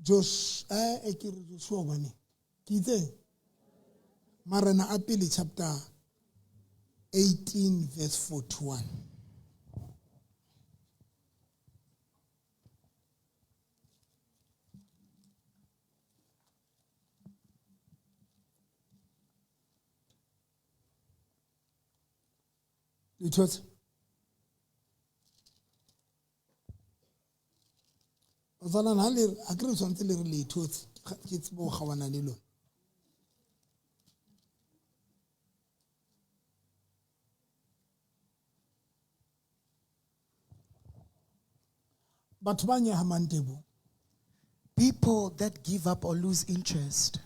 Josh ke re Joshua hobane ke itseng Marena a pele chapter 18 verse 41. Le thotse? Batsalana ha le a ke re tshwanetse le re le ithotse ke tsebo go gawana le lona. Batho ba nyahamang tebo. People that give up or lose interest.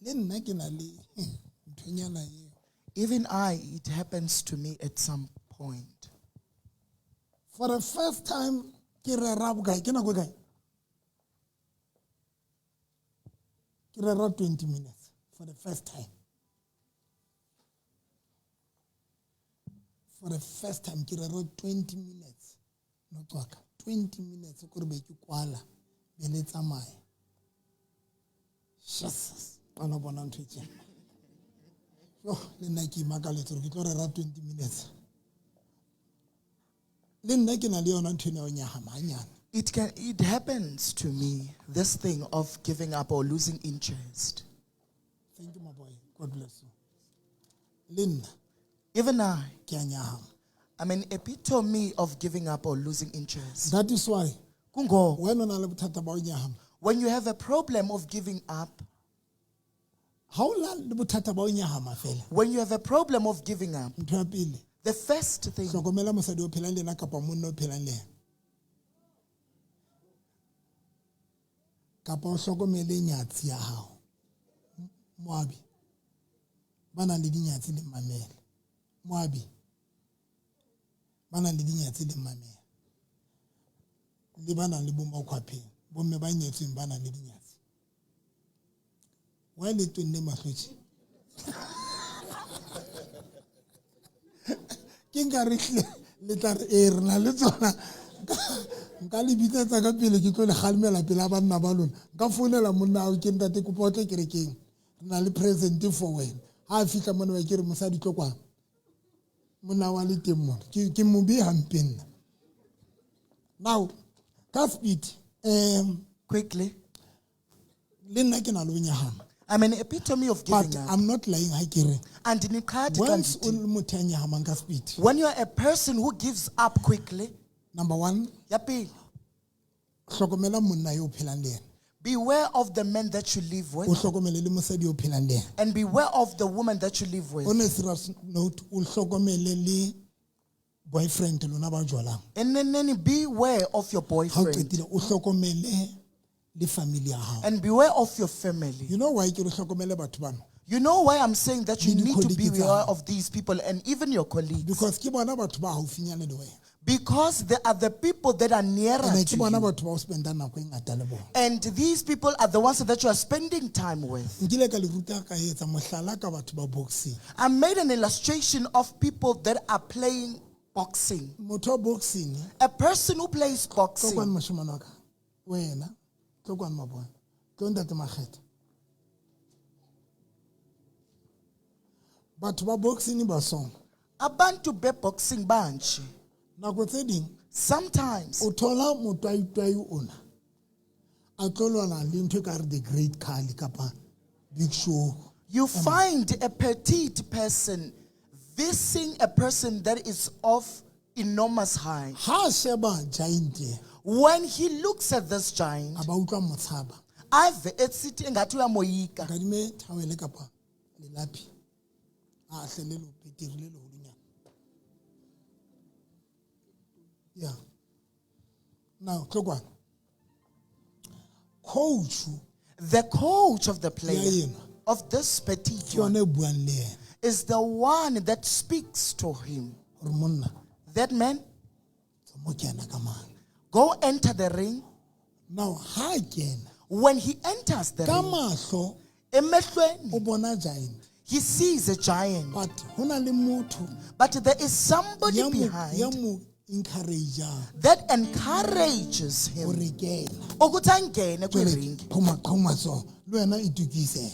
Le nna ke na le nthonyana eo. Even I, it happens to me at some point. For the first time ke rera bokae ke nako e kae? Ke rera 20 minutes for the first time. For the first time ke rera 20 minutes. No tswaka 20 minutes ko re be ke kwala be le tsamaya. Jesus, qala bona ntho e tjena. Yo, le nna ke imakaletse gore ke tlo rera 20 minutes. Le nna ke na le yona ntho ena ya ho nyahama hanyane. It happens to me, this thing of giving up or losing interest. Thank you, my boy. God bless you. Le nna Even I, ke a nyahama. I'm an epitome of giving up or losing interest. That is why Kungo, wena o na le bothata ba ho nyahama. when you have a problem of giving up, Ha o na le bothata ba ho nyahama fela. when you have a problem of giving up, Ntho ya pele, the first thing, hlokomela mosadi o phelang le yena kapa monna o phelang le yena. Kapa o hlokomele nyatsi ya hao. Moabi, ba nang le dinyatsi le mamele. Moabi, ba nang le dinyatsi le mamele. Le ba nang le bo makhwapheng, bomme ba nyetsweng ba nang le dinyatsi. Why le tonne mahlotse? Ke nka re hle, le tla re, ee, re na le tsona. Nka le bitsetsa ka pele, ke tlo le kgalemela pele a banna ba lona. Nka founela monna ao, ke ntate, kopa o tle kerekeng. Re na le present for wena. Ha a fihla mona, wa ke re, mosadi tlo kwano. Monna wa le teng mona. Ke mobe hampe nna. Now, ka speed, quickly. Le nna ke na le ho nyahama. I'm an epitome of giving But up. I'm not lying, ha ke re. And niqhathi xa Once ndithi, o le motho ya nyahamang ka speed. when you are a person who gives up quickly, Number one, ya pele, hlokomela monna yo o phelang le yena. beware of the man that you live with. O hlokomele le mosadi yo o phelang le yena. And beware of the woman that you live with. On a serious note, o hlokomele le boyfriend lona ba jolang. And then beware of your Ha o boyfriend. qetile, o hlokomele le family ya hao. And beware of your family. You know why ke re hlokomele batho bano? You know why I'm saying that you Le need to di-colleague tsa beware hao. of these people and even your colleagues. Because ke bona batho ba haufinyane le wena. Because they are the people that are nearer Ene to ke bona you. batho ba o spenda nako e ngata le bona. And these people are the ones that you are spending time with. Nkile ka le ruta ka etsa mohlala ka batho ba boxing. I made an illustration of people that are playing boxing. Motho wa boxing, A person who plays tlo boxing. kwano moshemane wa ka. Wena, tlo kwano mabone. Tlo ntate Makgetha. Batho ba boxing ba song. Abantu be boxing bantshi. Nako tse ding, Sometimes o thola motwaitwai ona a tlo lwana le ntho e ka re the Great Khali kapa Big Show. you find a petite person visiting a person that is of enormous height. Ha a sheba giant e, When he looks at this giant, a ba utlwa motshaba. ave esithi engathi uyamoyika. Kadime towel kapa lelapi. A hle le lo peteri le leholonyana. Yeah. Now, tlo kwano. Coach The coach of the player, Ya enwa. of this petite ke one, yona e buang le yena. is the one that speaks to him. Hore monna, That man, tswa mo kena ka mane. go enter the ring. Now, ha a kena, When he enters the ka ring, mahlo, emehlweni, o bona giant. he sees a giant. But ho na le motho But there is somebody ya mo, behind ya mo, encourageang that encourages him hore kena. Ukuthi angene Jwale kwiring. Qhoma qhoma so le wena itukise.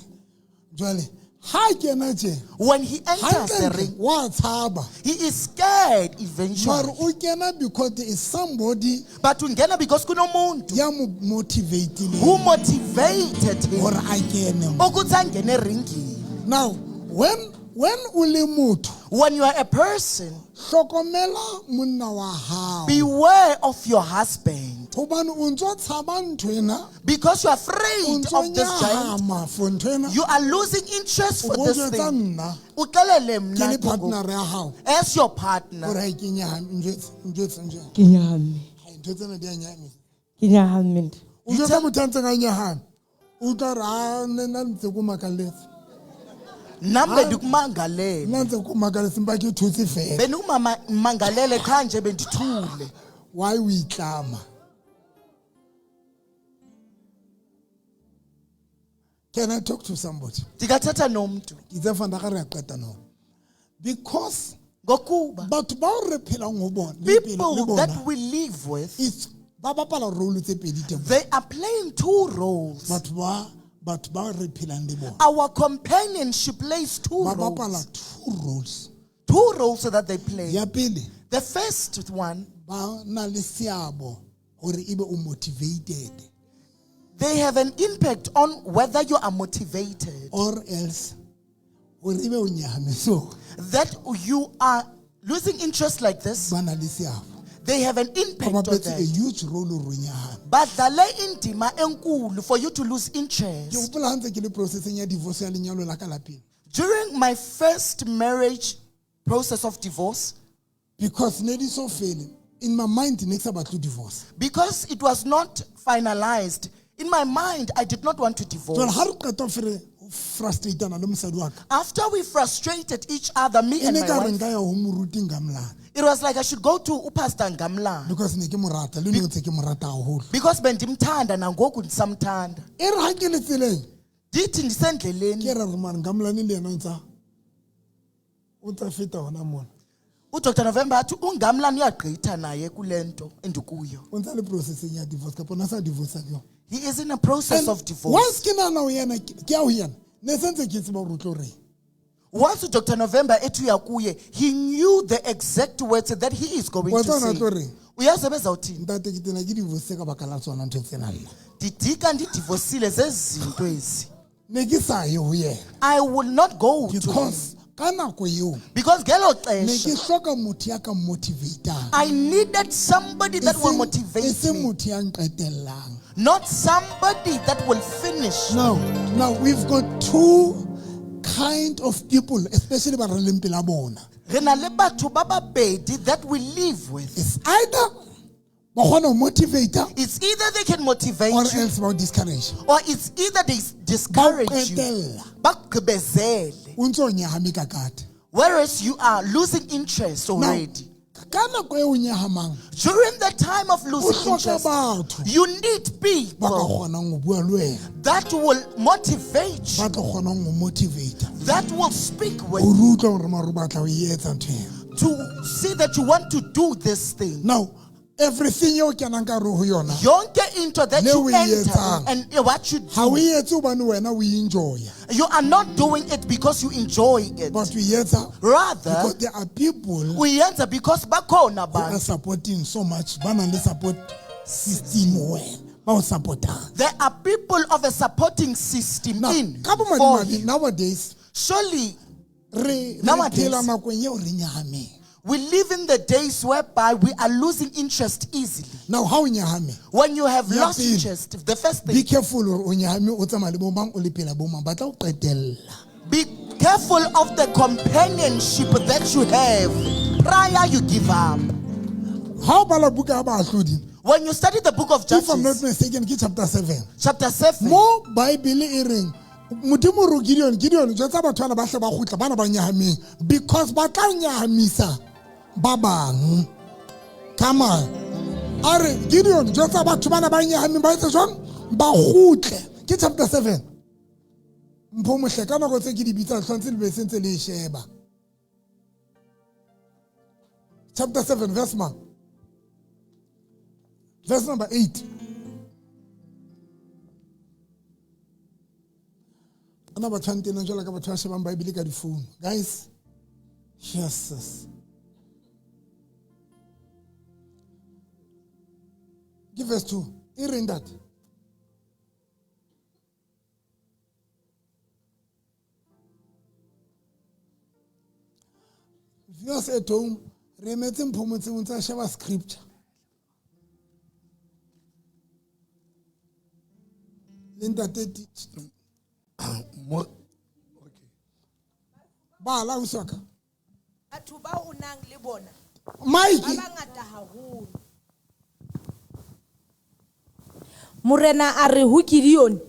Jwale ha kena tje, When he enters the hantlentle ring, wa tshaba. he is scared Mare eventually. o kena because there is somebody But ungena because kunomuntu ya mo motivatileng who motivated him hore a kene mo. ukuthi angene eringini. Now when o le motho, When you are a person, hlokomela monna wa hao, beware of your husband, hobane o ntso tshaba nthwena, because you are o afraid ntso of this giant. nyahama for nthwena. You are losing interest O for bo this jwetsa thing. nna Uxelele ke mna le ke ngoku, partner ya hao as your partner. hore ha ke nyahame. Njwetse, njwetse, njwetse. Ke nyahame. Hai, ntho tsena di a nyahamisa. Ke nyahame. O jwetsa motho a ntseng a nyahame, o utlwa hore, "Ah, nna nna ntse ko makalletse." Nam bendikumangalele. Nna ntse ko makalletse, empa ke thotse fela. Bendikumangalele qha nje bendithule. Why o itlama? Can I talk to somebody? Ndingathetha nomntu. Ke itse fana ga re a qeta now. Because Ngokuba batho bao re phelang ho bona, le pele- le people bona, that we live with, it's ba bapala role tse pedi teng. they are playing two roles. Batho ba re phelang le bona Our companionship plays two ba bapala roles. two roles. Two roles that they play. Ya pele, The first one, ba na le seabo hore ebe o motivated they have an impact on whether you are motivated, or else hore ebe o nyahame. So that you are losing interest like this. ba na le seabo. They have an Ba impact on bapetse a that. huge role hore o nyahame. Badlale indima enkulu for you to lose Ke interest. hopola ha ntse ke le processeng ya divorce ya lenyalo la ka la pele. During my first marriage process of divorce, Because ne di so fele, in my mind ne ke sa batle divorce. because it was not finalized, in my mind I did not want to Jwale divorce. ha re qeta ho fere ho frustrateana le mosadi wa ka, After we frustrated each other, me e and ne my ka re wife, nka ya ho moruti Ngamlana, it was like I should go to uPastor Ngamlana because ne ke mo rata, le nna ntse ke mo rata haholo. because bendimthanda nangoku ndisamthanda. E re ha ke le tseleng, Ndithi ndisendleleni, ke re re mare Ngamlane le yena o ntsa feta hona mona. uDr November athi uNgamlane uyagqitha naye kule nto endikuyo. O ntsa le processeng ya divorce kapa o na sa divorce ke yona. He is in a process And of divorce. once ke nahana ho yena, ke ya ho yena, ne se ntse ke tseba hore o tlo reng. Once uDr November ethi uya kuye, he knew the exact words that he is going Wa to tseba hore a say. tlo reng? Uyazi ebezawuthini? Ntate, ke tena ke divorce ka baka la tsona ntho tsena nna. Ndidika ndidivosile zezi zinto ezi. Ne ke sa ye ho yena. I will not go to him. Because ka nako eo, Because ngelo ne xesha ke hloka motho ya ka motivatang. I needed somebody that will E motivate seng me, motho ya nqetellang. not somebody that will finish. Now we've got two kind of people, especially ba re leng pela bona. Re na le batho ba babedi that we live with. It's either ba kgona ho motivate-a It's either they can motivate or you else ba o discourage. or it's either they Ba o discourage you. qetella. Bakugqibezele. O ntso nyahame ka kate. Whereas you are losing interest Now, already. ka nako e o nyahamang, During the time of o losing hloka interest, batho you need ba ka people kgonang ho bua le wena, that will motivate you, ba tlo kgonang ho motivate-a. that will speak with Hore o utlwe hore mare o batla ho e etsa ntho ena. to see that you want to do this thing. Now, everything eo kenang ka hare ho yona, Yonke into that Le you o e enter etsang. and what you ha o do, e etse hobane wena o enjoy-a, you are not doing it because you enjoy it. but o e etsa Rather, because there are people uyenza because bakhona who are abantu. supporting so much, ba nang le support system ho wena, ba o support-ang. There are people of a supporting system Now, in ka for bomadimabe, you. nowadays, Surely, re Nowadays- phela nakong eo re nyahameng. we live in the days whereby we are losing interest easily. Now, ha o nyahame, When you have Ya lost pele. interest, the first be thing, careful hore o nyahame o tsamaya le bo mang, o le pela bo mang, ba tla o qetella. be careful of the companionship that you have prior you give up. Ha o bala buka ya Baahlodi, When you study the book of if I'm not Judges, mistaken, ke chapter 7. chapter 7, Mo Bible e reng, Modimo o re ho Gideon, Gideon, jwetsa batho bana ba hle ba kgutla, bana ba nyahameng, because ba tla nyahamisa ba bang. Come on. A re, Gideon, jwetsa batho bana ba nyahameng, ba etse jwang? Ba kgutle. Ke chapter 7. Mpho mohle, ka nako tse ke di bitsang, tshwanetse le be se ntse le e sheba. Chapter 7 verse mang? Verse number 8. Ana batho ba ntenang jwalo ka batho ba shebang Bible ka difounu. Guys, Jesus. Ke verse 2. E reng that? Viewers at home, re emetse Mpho Motseng o ntse a sheba scripture. Le ntate Bala ausi wa ka. Batho bao o nang le bona Mike. ba bangata haholo. Morena a re ho Gideon,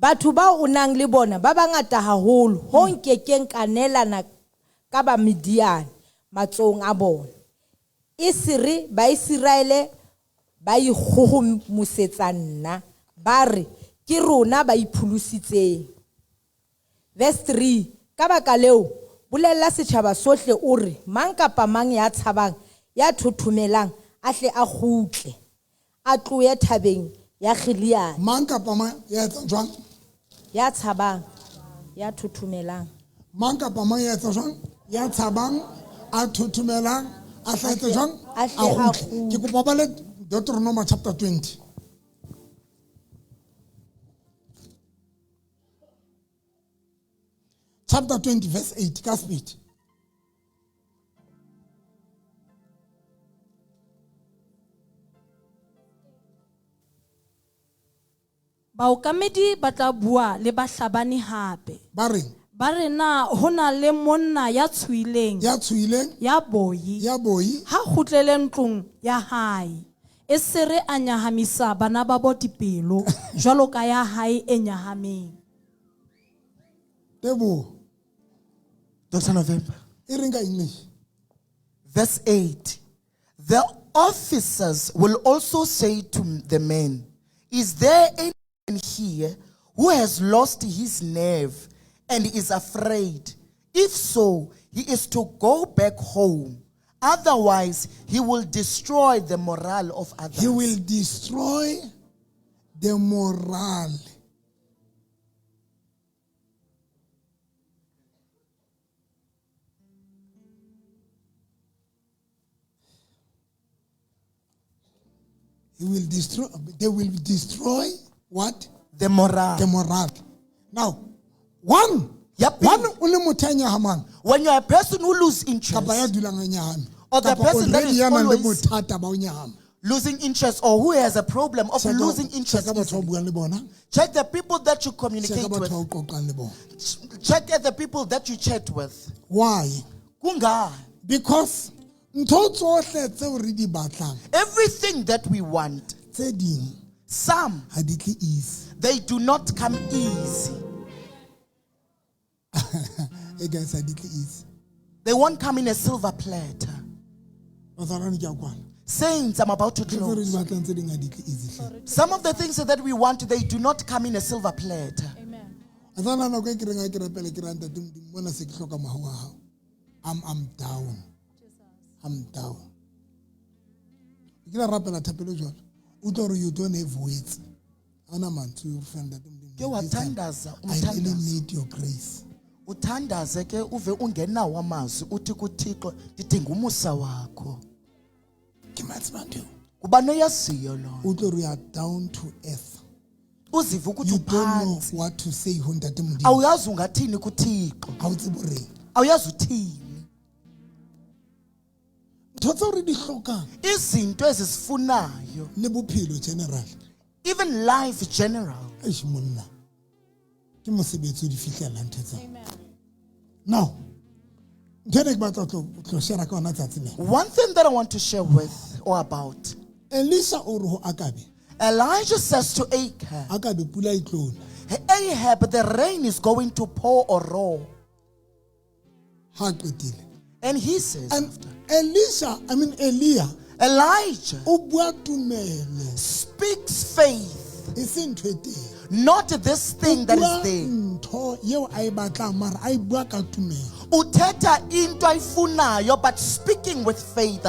batho bao o nang le bona ba bangata haholo ho nkekeng ka neelana ka ba Midiane matsohong a bona. E se re Baiseraele ba ikgohomosetsa nna, ba re ke rona ba ipholositseng. Verse 3, ka baka leo, bolella setjhaba sohle o re, mang kapa mang ya tshabang, ya thothomelang, a hle a kgutle, a tlohe thabeng ya Gileade. Mang kapa mang ya etsang jwang? Ya tshabang, ya thothomelang. Mang kapa mang ya etsang jwang? Ya tshabang, a thothomelang, a hle a etse jwang? A hle A a kgutle. kgutle. Ke kopa ba le Deuteronomy chapter 20. Chapter 20 verse 8 ka speed. Baokamedi ba tla bua le bahlabani hape. Ba reng? Ba re na ho na le monna ya tshohileng. Ya tshohileng. Ya boi. Ya boi. Ha kgutlele ntlong ya hae. E se re a nyahamisa bana ba bo dipelo jwalo ka ya hae e nyahameng. Teboho. Dr. November. E reng ka English? Verse 8. The officers will also say to the men, is there anyone here who has lost his nerve and is afraid? If so, he is to go back home. Otherwise, he will destroy the morale of others. He will destroy the morale. He will destroy, they will destroy what? The morale. The morale. Now, one, Yep. one o le motho ya nyahamang. When you are a person who loses interest, Kapa ya dulang a nyahame. Or the Kapa person that already is ya nang le always bothata ba ho nyahama. losing interest or who has a problem of Check-a losing interest. check-a batho ba buang le bona. Check the people that you communicate Check-a batho with. ba o qoqang le bona. Check at the people that you chat with. Why? Kungani? Because ntho tsohle tseo re di batlang, Everything that we want, tse ding some, ha di tle easy. they do not come easy. E guys, ha di tle easy. They won't come in a silver platter. Bazalwane ke a kwala. Saints, I'm about to Ntho tseo re di close. batlang tse ding ha di tle easy hle. Some of the things that we want, they do not come in a silver platter. Amen. A tsana nako e ke reng ha ke rapela ke re, Ntate Modimo, mona se ke hloka mohau wa hao. I'm down. I'm down. Ke la rapela thapelo jwalo. O utlwa hore you don't have words. Ha ona mantswe o re fa Ntate Modimo. Ke wa This time, thandaza, I really umthandazo. need your grace. Uthandaze ke uve ungenawo amazwi uthi kuThixo ndidinga umusa wakho. Ke mang tsebang ntho eo? Kuba noyaziyo loo nto. O utlwe hore you are down to earth. Uzive ukuthi You don't know uphantsi. what to say ho Ntate Modimo. Awuyazi ungathini kuThixo. Ha o tsebe o reng. Awuyazi uthini. Ntho tseo re di hlokang. Izinto ezisifunayo. Le bophelo general. Even life general. Eish monna. Ke mosebetsi o di fihlelang ntho tseo. Now, ntho ena ke batla ho tlo share ka yona tsatsi lena. One thing that I want to share with or about. Elisha o re ho Akabe. Elijah says to Ahab, Akabe pula e tlo na. Ahab, the rain is going to pour or roll. Ha qetile. And he says, And Elisha, I mean Elia, Elijah o bua tumelo. speaks faith, E seng ntho e teng. not this thing that O is bua there. ntho eo a e batlang mara a e bua ka tumelo. Uthetha into ayifunayo, but speaking with faith.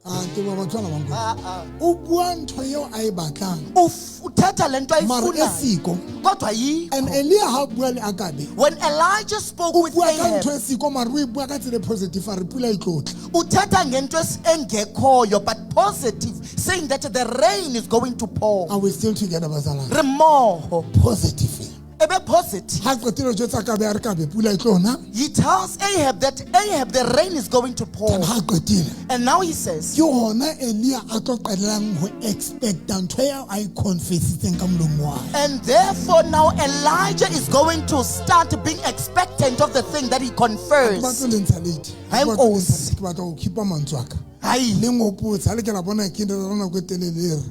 Ah, ke ba batho bana ba nko. O bua ntho eo a e batlang. Uthetha le nto Mara e ayifunayo siko. kodwa yikho. And Elia ha bua le Akabe. When Elijah spoke O with bua ka Ahab, ntho e siko mara o e bua ka tsela e positive a re pula e tlotla. uthetha ngento engekhoyo but positive, saying that the rain is going to pour. Are we still together bazalwane? Re mmoho. Positively. Ebe positive. Ha qetile ho jwetsa Akabe a re Kabe pula e tlo na. He tells Ahab that Ahab, the rain is going to pour. Then ha qetile. And now he says, Ke hona Elia a tlo qalelang ho expecta ntho eo a e confessitseng ka molomo wa hae. And therefore now Elijah is going to start being expectant of the thing that he Ke confers. batla ho le ntsha late. Ha Ke batla ho le nkosi. ntsha late. Ke batla ho keep-a mantswe a ka. Hayi. Le nghopotse ha le ke la bona ke ne la nako e telele e re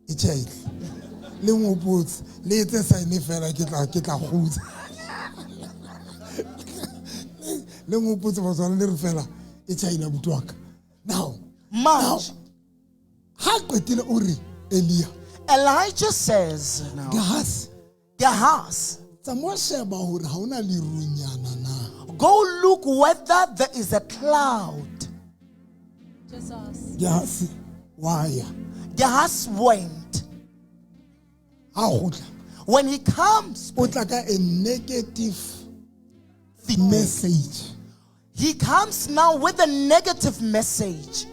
e tjhaile. Le nghopotse le etse sign fela ke tla kgutsa. Le nghopotse batswana le re fela e tjhaile abuti wa ka. Now, Manje, ha qetile o re Elia, Elijah says now, Gehazi, Gehazi, tsamaya sheba hore ha hona lerunyana na. go look whether there is a cloud. Jesus. Gehazi wa ya. Gehazi went. Ha kgutla, When he comes, o tla ka a negative message. he comes now with a negative message.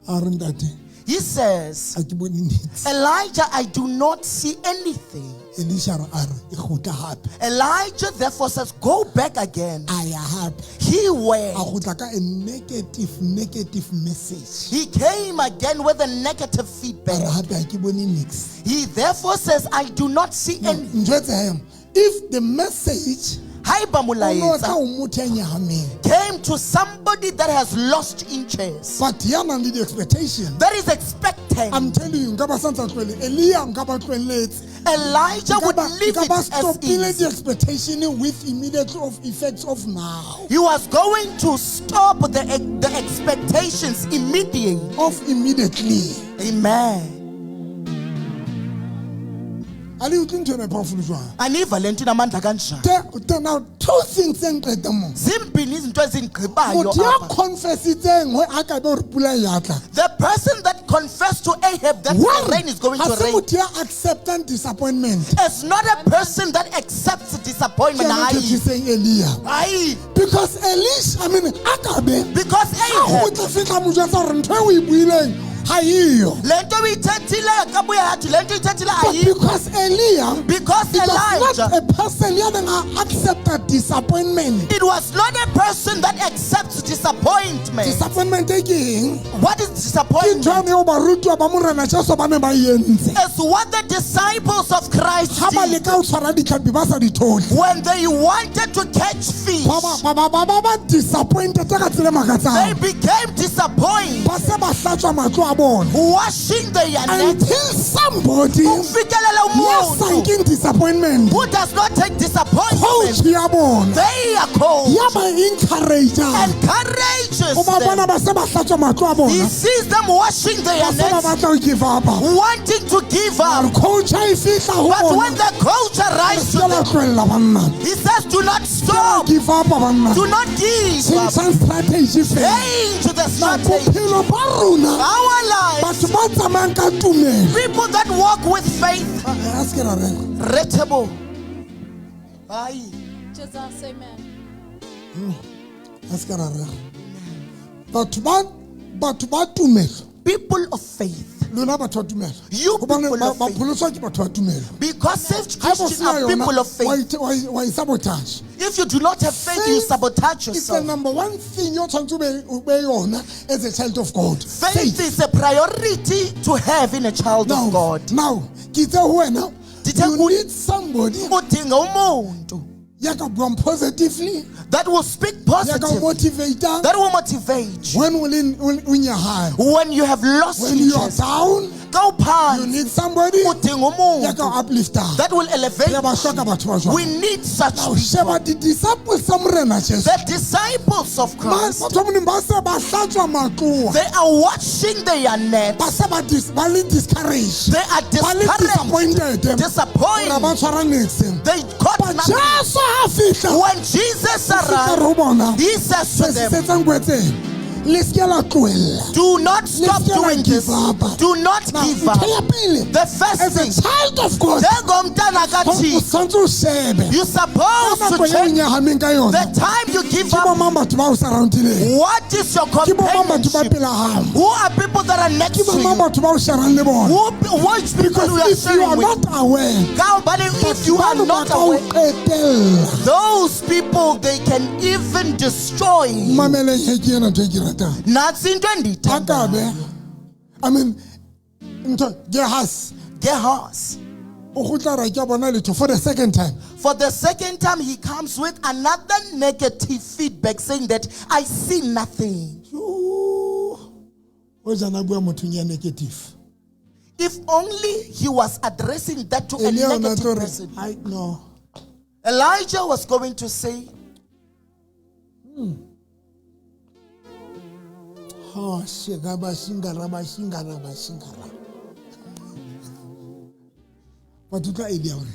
A re ntate, He says, ha ke bone niks. Elijah, I do not see anything. Elisha a re, e kgutla hape. Elijah therefore says, go back again. A ya hape. He went. A kgutla ka a negative message. He came again with a negative A re feedback. hape ha ke bone niks. He therefore says, I do not see anything. Njwetse he, if the message Haeba o no tla molaetsa o motho ya nyahameng, came to somebody that has lost interest, but ya nang le di-expectation, that is expectant. I'm telling you, nka ba sa ntsa tlohele. Elia nka ba tlohelletse. Elijah Nka would leave ba it as stopile is. di-expectation with immediate of effects of now. He was going to stop the expectations immediately. Of immediately. Amen. A le utlwe ntho ena e powerful jwang? Aniva le nto inamandla kanjani? Now, two things tse nqetang mo. Zimbini izinto ezingigqibayo Motho ya apha. confessitseng ho Akabe hore pula e ya tla. The person that confessed to Ahab that the One, rain is going ha to se rain motho ya acceptang disappointment. is not a person that accepts Ke disappointment. yena Hayi. thethiseng Elia. Hayi. Because Elisha, I mean, Akabe, Because ha Ahab, ho tla fihla mo jwetsa hore ntho eo o e buileng ha eyo. le nto uyithethile akabuya yathi le nto uyithethile But ayikho. because Elia, Because it was Elijah, not a person ya neng a accepta disappointment. it was not a person that accepts disappointment. Disappointment e ke eng? What is Ke disappointment? ntho yane eo barutwa ba Morena Jesu ba neng ba e entse. It's what the disciples of Christ Ha ba did leka ho tshwara ditlhapi ba sa di thole. when they wanted to catch fish. Ba disappointed ka tsela e They makatsang. became disappointed, Ba se ba hlatswa matlo a bona. washing their nets. Until somebody Ukufikelela ya sa umuntu nkeng disappointment, who does not take disappointment, coach ya bona they are coach ya ba encourage-ang. encourages O ba bona them. ba se ba hlatswa matlo a He bona. sees them washing their Ba se ba nets, batla ho give up-a. wanting to give up. Coach ha e fihla ho But when bona, the coach arrives se to la them, tlohella banna. he says, do not stop, Give up banna. do not give up. Tjhentjhang strategy fela. Change the Na strategy. bophelo ba rona, Our lives, batho ba tsamayang ka tumelo. people that walk with faith, A se ke ra rera. retable. Aye. Jesus, amen. A se ke ra rera. Batho ba tumelo. People of faith. Lona batho ba tumelo. You Hobane people of faith. bapholoswa ke batho ba tumelo. Because saved Ha eba o Christians sena are yona, people of wa faith. wa e sabotage. If you do not have faith, you Faith sabotage It's the yourself. number one thing yo tshwanetse o be yona as a child of God. Faith is a priority to have in a child Now, of God. now, ke itse ho wena, Dithe you ku- need somebody Udinga umuntu ya ka buang positively, that will speak ya ka o positive, motivate-ang that will motivate you when o o nyahame. when you have lost When you are interest. down, Go you phansi, need somebody udinga ya ka o umuntu uplifta. that will elevate. Re ba hloka batho ba We jwalo. need such Now, people. sheba di-disciples tsa Morena Jesu. The disciples of Christ, Batho ba Modimo ba se ba hlatswa matloa. they are washing their nets. Ba se ba le discouraged. They are Ba le discouraged, disappointed. Hore disappointed. ba tshwara niks. They caught But nothing. Jesu ha fihla, When Jesus o fihla re arrived, ho bona, he says to them, sesisetsang kwetseng. Le se ke la tlohella. Do not stop se ke la doing this. give up. Do not Now, give up. ntho ya pele, The first as a thing, child of God, njengomntana o kaThixo, tshwanetse o shebe. you're Ka supposed nako to eo o check nyahameng ka yona, the time you give ke up. bo mang batho ba o surroundileng? What is your Ke bo mang batho ba companionship? pela hao? Who are people that are next Ke to bo mang you? batho ba o sharang le bona? Which people Because you are if you sharing are with? not aware, Ka hobane if you are batho ba not ka o aware, qetella. those people they can even destroy you. Mameleng he ke ena ntho e ke e ratang. Nantsi into Akabe, endiyithandayo. I mean, ntho Gehasi Gehazi. o kgutla ra ke a bona letho for the second time. For the second time, he comes with another negative feedback saying that I see nothing. Yo, o jana bua mothong ya negative. If only he was addressing that to a Elia o na negative tlo re, person. "Ai, no. Elijah was going to say, Oh, shega ba shingara ba shingara ba shingara. But utlwa Elia o re,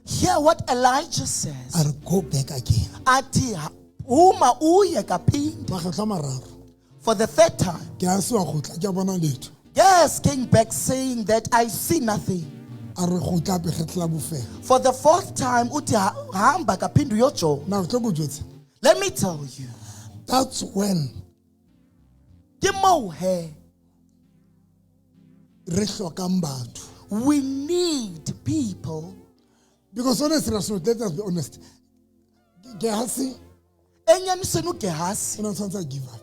Hear what Elijah says. a re go back again. Athi, uma uye kaphinde. Makgetlo a mararo. For the third time. Ke a se wa kgutla, ke a bona letho. Yes, came back saying that I see nothing. A re kgutla hape kgetlo la bofelo. For the fourth time, uthi hamba kaphinde uyojonga. Now tlo ko jwetsa. Let me tell you. That's when Ke moo he, re hlokang batho. we need people. Because honestly, Rasul, let us be honest. Gehazi Enyanisweni uGehazi o ne a tshwanetse a give up.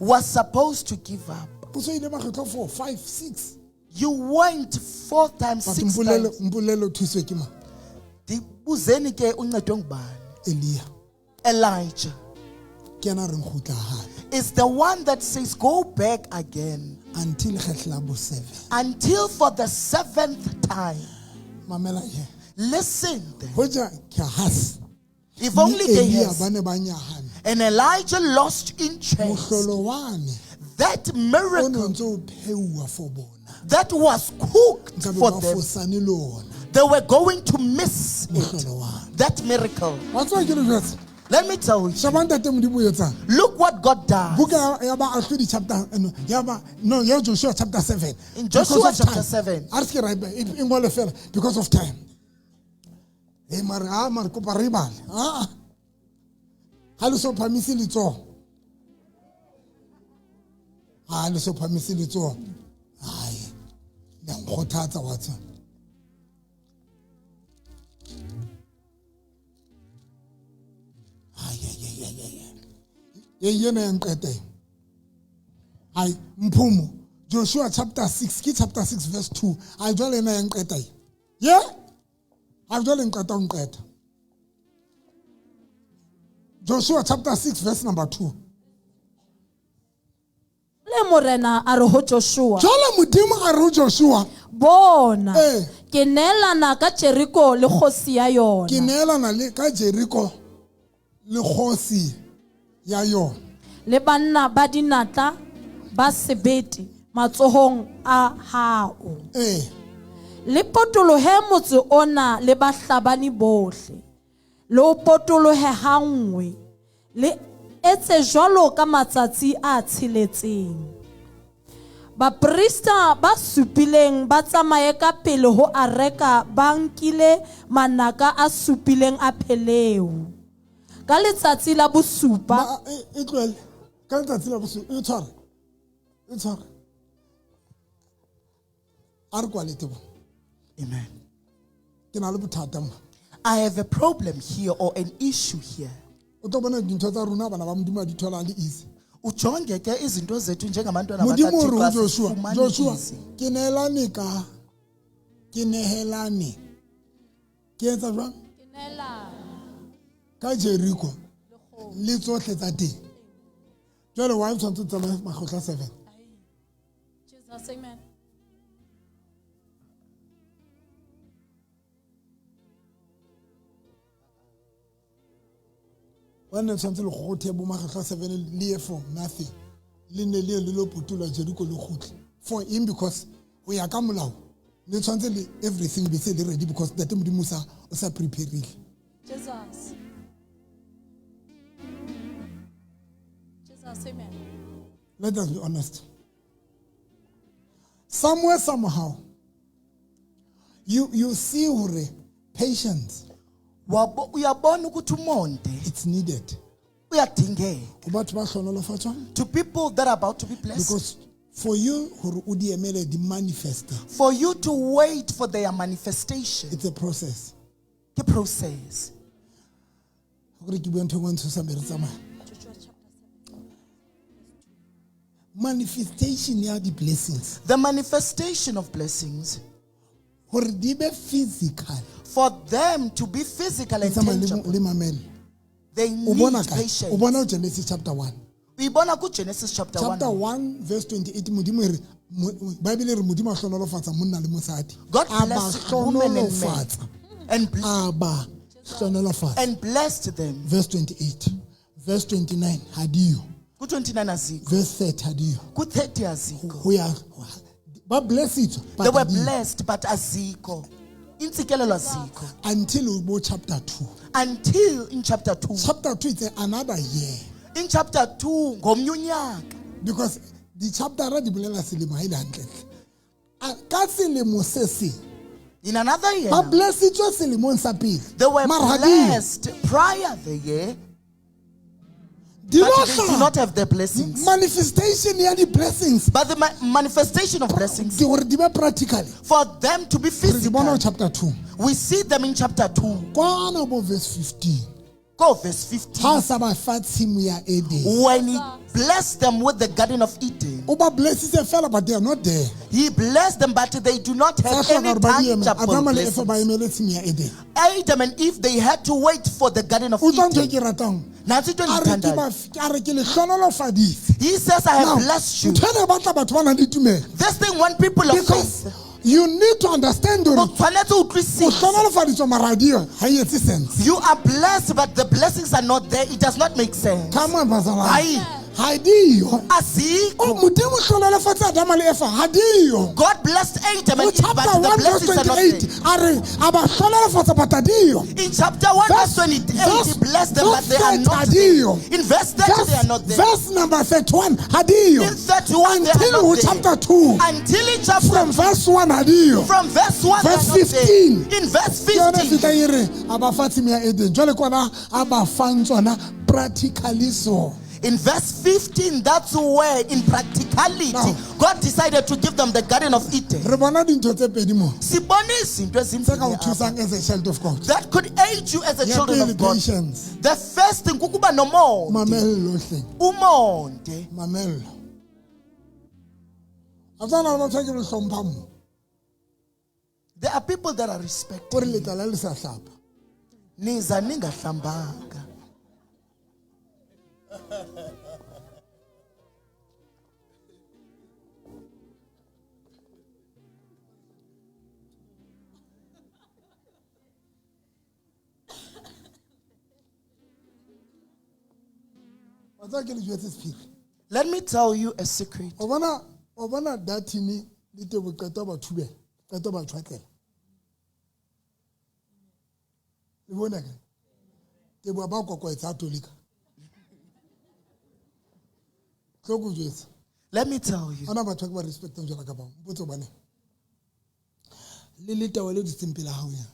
was supposed to give up. O so ile makgetlo 4, 5, 6. You went four times, But six Mpolelo, times. Mpolelo o thuswe ke mang? Ndibuzeni ke uncedwe ngubani? Elia. Elijah Ke yena a reng kgutla hape. is the one that says, Go back again Until kgetlo la bo 7. until for the seventh time. Mamela here. Listen then. Hoja Gehazi If only le Elia Gehazi ba ne ba nyahame. and Elijah lost interest, Mohlolo wane that o ne miracle ntse o pheuwa for bona. that was cooked Nkabe for ba them, fosane le ona. they were going to miss it. Mohlolo wane. That miracle. Wa tseba ke le jwetsa? Let me tell you. Sheba ntate Modimo o etsang. Look what God does. Buka ya Baahlodi chapter no, ya ba no ya Joshua chapter 7. In Joshua Because of chapter time. 7. A re se ke ra e ngwale fela because of time. Hey mare a mare kopa re e bale. Ah. Ha le so phamise letsoho. Ha le so phamise letsoho. Ai. Le a nkgothatsa wa tseba. Ai ai ai ai ai. E ena ya nqeta. Ai mphumo Joshua chapter 6 ke chapter 6 verse 2. Ai jwale ena ya nqeta. Ye? Ai jwale nqeta o nqeta. Joshua chapter 6 verse number 2. Le morena a re ho Joshua, Jwale Modimo a re ho Joshua, bona Eh. ke neelana ka Jeriko le kgosi ya ke yona neelana le ka Jericho le kgosi ya yona. le banna ba dinatla ba sebete matsohong a hao. Eh, Le potolohe motse ona le bahlabani bohle. Le o potolohe hanngwe. Le etse jwalo ka matsatsi a tsheletseng. Baprista ba supileng ba tsamaye ka pele ho areka ba nkile manaka a supileng a pheleu. Ka letsatsi la bosupa ba e tlohele ka letsatsi la bosupa e tshware. E tshware. A re kwale Teboho. Amen. Ke na le bothata mo. I have a problem here or an issue here. O tlo bona dintho tsa rona bana ba Modimo a di thola le easy. Ujonge ke izinto zethu njengabantwana Modimo o re ho bakaThixo Joshua, asizifumani Joshua, easy. ke neelane ka ke nehelane. Ke etsa jwang? Ka Jericho le tsohle tsa teng. Jwale why o tshwanetse o tsamaye makgetlo a 7? Jesus, amen. Wa nne tshwanetse le kgothe bo makgetlo a 7 le ye for nothing. Le ne le ye le lo potoloha Jericho le kgutle. For him because ho ya ka molao le tshwanetse le everything be se le ready because ntate Modimo o sa prepare-ile. Jesus. Jesus, amen. Let us be honest. Somewhere, somehow, you see hore patience, Uyabona ukuthi umonde it's needed. uyadingeka. Ho batho ba hlohonolofatswang. To people that are about to be blessed. Because for you hore o di emele di manifeste, For you to wait for their manifestation. it's a process. Ke process. Hore ke bue ntho e nngwe e ntshosang be re tsamaya. Manifestation ya di-blessings. The manifestation of blessings. Hore di be physical. For them to be physical and Tsamaya tangible. le mamele. They O bona need kae? O patience. bona ho Genesis chapter 1. Uyibona ku Genesis chapter 1. Chapter 1 verse 28 Modimo e re Bible e re Modimo a hlohonolofatsa monna le mosadi. God A ba blessed woman and man. hlohonolofatsa. And A ba hlohonolofatsa. and blessed them. Verse 28. Verse 29 ha diyo. Ku 29 azikho. Verse 30 ha diyo. Ku 30 azikho. Ho ya ba blessed They were blessed but azikho. Intsikelelo azikho. Until we go chapter 2. Until in chapter 2. Chapter 2 it's another year. In chapter 2 ngomnye unyaka. Because the chapter ra di bolela selemo ha e le hantle. Ka selemo se seng. In another year. Ba blessitswe selemong sa pele. They were Mara ha di yo. blessed prior the year. Di But they do no not have the blessings. Manifestation ya di-blessings. But the manifestation of blessings. Ke hore di be practically. For them to be Re di bona ho physical. chapter 2. We see them in chapter 2. Kwana bo verse 15. Go verse 15. Ha sa ba fa tshimo ya Eden. When he blessed them with the Garden of Eden. O ba blessitse fela, but they are not there. He blessed them, but they do not have Sa hloka any hore ba di eme. tangible Adama le Eva ba blessings. emele tshimo ya Eden. Adam and Eve, they had to wait for the Garden of Utlwa ntho e Eden. ke ratang. Nansi into A re ke engiyithandayo. ba- a re ke le hlohonolofaditse. He says, I have Now, blessed you. ntho ena e batla batho ba nang le tumelo. This thing, when people of Because faith, you need to understand hore o tshwanetse ho o utlwisisa. hlohonolofaditswe mara ha di yo, ha e etse sense. You are blessed, but the blessings are not there. It does not make sense. Come on, bazalwane. Hayi. Ha di yo. Azikho. O Modimo hlohonolofatse Adama le Eva, ha di yo. God blessed Adam Ho and Eve, chapter but the 1 verse blessings are not 28, there. a re, a ba hlohonolofatsa but ha di yo. In chapter 1 verse 28, he blessed them, but they are verse not 30, there. In verse 30, they are not there. Verse number 31, ha di yo. In 31, they are Until not ho there. chapter 2, Until in chapter from verse 1 ha di yo. From verse 1, they Verse are not 15. there. In verse Ke yona 15, fihla e re, a ba fa tshimo ya Eden. Jwale kwana a ba fang tsona practically so. In verse 15, that's where in practicality, Now. God decided to give them the Garden of Eden. Re bona dintho tse pedi mo. Sibone izinto Tse ka o ezimbili apha thusang as a child of God. that could aid you as a Ya children pele, of God. patience. The first thing, kukuba nomonde. Mamello hleng. Umonde. Mamello. A tsana le batho ba ke le hlomphang mo. There are people that are respected. Kore letlala le sa hlapa. Niza ningahlambanga. Wa tseba ke le jwetse sephiri. Let me tell you a secret. O bona Datini le Tebo qeta ba thubela, qeta ba tshwatlela. Le bona ka? Tebo ba kokoetsa a tolika. Tlo ko jwetsa. Let me tell you. Ana batho ba ke ba respectang jwalo ka bao. Mpotse hobane. Le letawa le dutseng pela hao ya.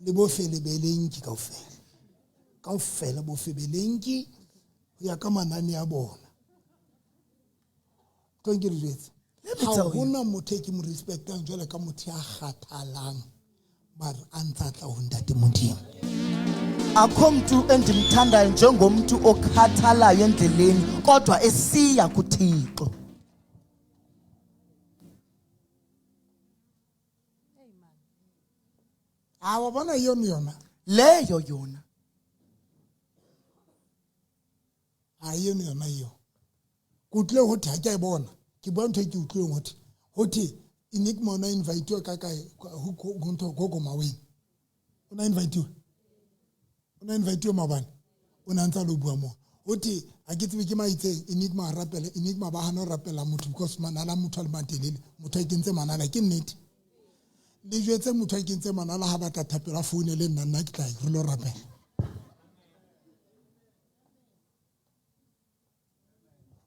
Le bo felebelenki kaofela. Kaofela bo febelenki ho ya ka manane a bona. Tlo nke le jwetse. Let me Ha tell you. hona motho e ke mo respectang jwalo ka motho ya kgathalang mara a ntsa tla ho Ntate Modimo. Akho mntu endimthandayo njengomntu okhathalayo endleleni kodwa esiya kuThixo. A wa bona yona yona. Leyo yona. Ha yona yona eo. Ke utlwile ho thwe ha ke a e bona. Ke bua ntho e ke utlwileng ho thwe. Ho thwe Enigma o na invite-iwe ka kae, ho ntho Gogo Maweng. O na invite-iwe. O na invite-iwe maobane. O na ntsa lo bua moo. Ho thwe ha ke tsebe ke mang itseng, Enigma a rapele, Enigma ba hana ho rapela motho because manala motho a le matelele. Motho a kentse manala, ke nnete. Le jwetse motho a kentse manala ha batla thapelo a founele nna, nna ke tla re lo rapela.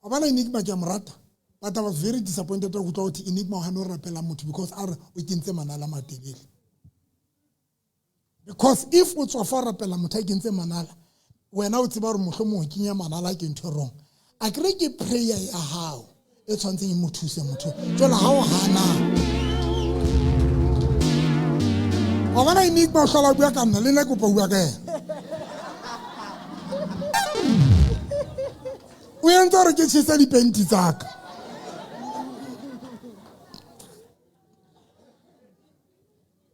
Wa bona Enigma ke a mo rata, but I was very disappointed go utlwa gothe Enigma o gane o rapela motho because a re o kentse manala a matelele. Because if o tswa fa o rapela motho a kentse manala, wena o tseba gore mohlomong o kenya manala ke ntho e wrong. A kere ke prayer ya hao e tshwanetseng e mo thuse motho. Jwale ha o hana. Wa bona Enigma o hlola o bua ka nna, le nna ke kopa o bua ka yena. O entse hore ke tjhese dipenti tsa ka.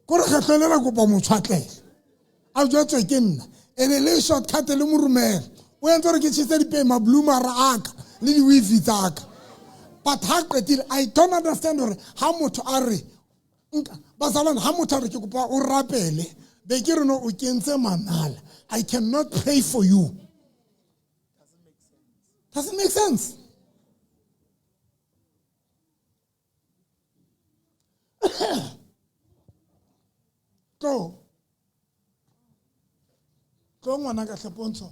Kore kgetlo le la kopa motshwatlele. A jwetswe ke nna. Ene le shortcut le morumela. O entse hore ke tjhese dipema blue-mara a ka le di-weave tsa ka. But ha qetile, I don't understand hore ha motho a re, nka, bazalwane, ha motho a re ke kopa o rapele, be ke re no o kentse manala. I cannot pray for you. Doesn't make sense. Tlo. Tlo ngwana ka hle Pontsho.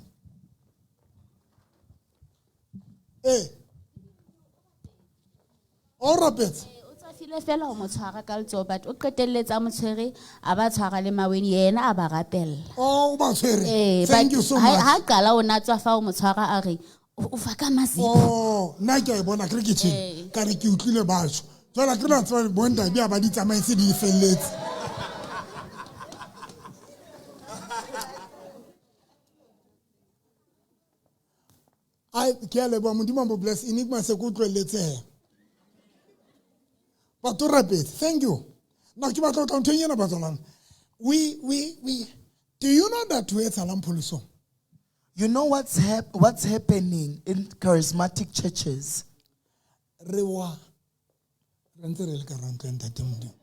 Eh. O rapetse. O tswafile fela ho mo tshwara ka letsoho, but o qetelletse a mo tshwere, a ba tshwara le maweni, yena a ba rapella. Oh, o ba tshwere. Thank But you so much. ha qala o na tswa fa o mo tshwara a re, o fa ka mazipho. Oh, nna ke a e bona, ke re ke tjhele. Ka re ke utlwile batho. Jwale ke na tseba bo ntate ba di tsamaise di felletse. Ai, ke a leboha, Modimo a mo bless. Enigma se ke utlwelletse. But o rapetse. Thank you. Now ke batla ho tla nthong ena batswalane. Do you know that we etsahalang pholosong? You know what's happening in charismatic churches? Re wa re ntse re le ka ra ntlo ya Ntate Modimo.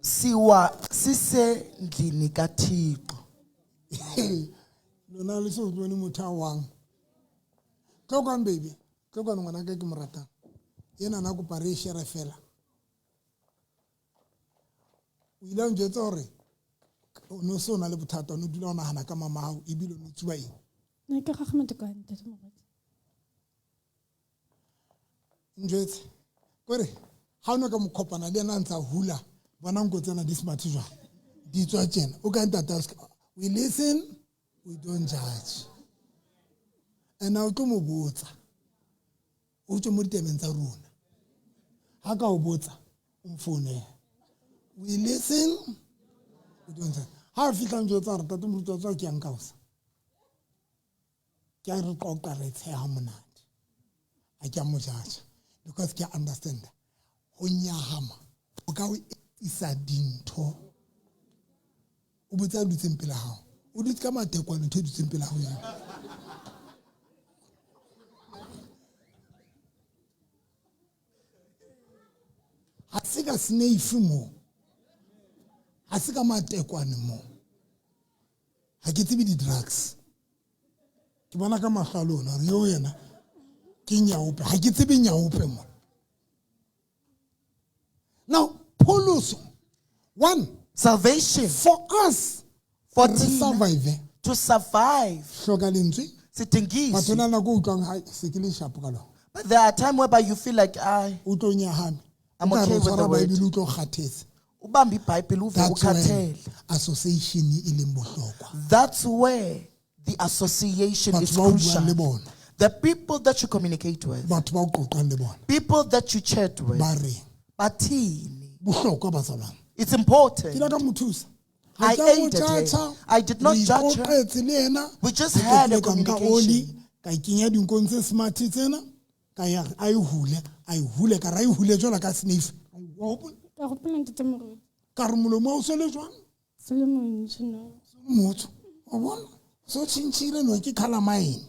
Siwa sise ndlini ka Thixo. Lona le so bone motho a wang. Tlo kwano baby, tlo kwano ngwana ka ke mo ratang. Yena na kopa re share fela. O ile a njwetsa hore o no se o na le bothata, o no dula o nahana ka mama hao, ebile o no tsuba eng? Ne ke gagama dikwane, Ntate Moruti. Njwetse. Kore ha o no ka mo kopana le yena a ntsa hula, bona nko tsena di smart jwang? Di tswa tjena. O ka ntate a ska, we listen, we don't judge. And o tlo mo botsa. O tswe mo ditabeng tsa rona. Ha ka o botsa, o mfounele. We listen, we don't judge. Ha a fihla njwetsa hore Ntate Moruti wa tswa ke yang ka hosa. Ke a re qoqa re tsheha monate. Ha ke a mo judge because ke a understand. Ho nyahama o ka o isa dintho. O botsa dutseng pele hao. O dutse ka matekwane ntho e dutseng pele hao eo. Ha se ka snake mo. Ha se ka matekwane mo. Ha ke tsebe di-drugs. Ke bona ka mahlo a lona hore eo yena ke nyaope. Ha ke tsebe nyaope mo. Now, pholoso. One, Salvation. For us, For re thina, survive. To survive. Hloka lentswe. Sidingisi. Batho na nako e utlwang ha se ke le shapo ka lona. But there are times whereby you feel like I O tlo nyahame. I'm O ka okay re with the tshwara word. Bible o tlo kgathetse. Ubambe iBhayibheli uve That's when ukhathele. association e leng bohlokwa. That's where the association Batho is ba o buang crucial. le bona. The people that you communicate with, Batho ba o qoqang le bona. people that you chat with, Ba reng? Bathini. Bohlokwa bazalwane. It's important. Ke ile ka mo thusa. I Ha ke a mo aided her. judge-a. I did not Re judge her. iqoqetse le yena. We just Ke had a qetile ka nka communication. oli, ka e kenya dinkong tse smart tsena, ka ya, a e hule, a e hule, ka re a e hule jwalo ka snafe. Wa hopola? Ka hopola Ntate Moruti. Ka re molomo wa o sele jwang? Se le montsho, no. Se le motsho. Wa bona? So tjhentjhile no ke calamine.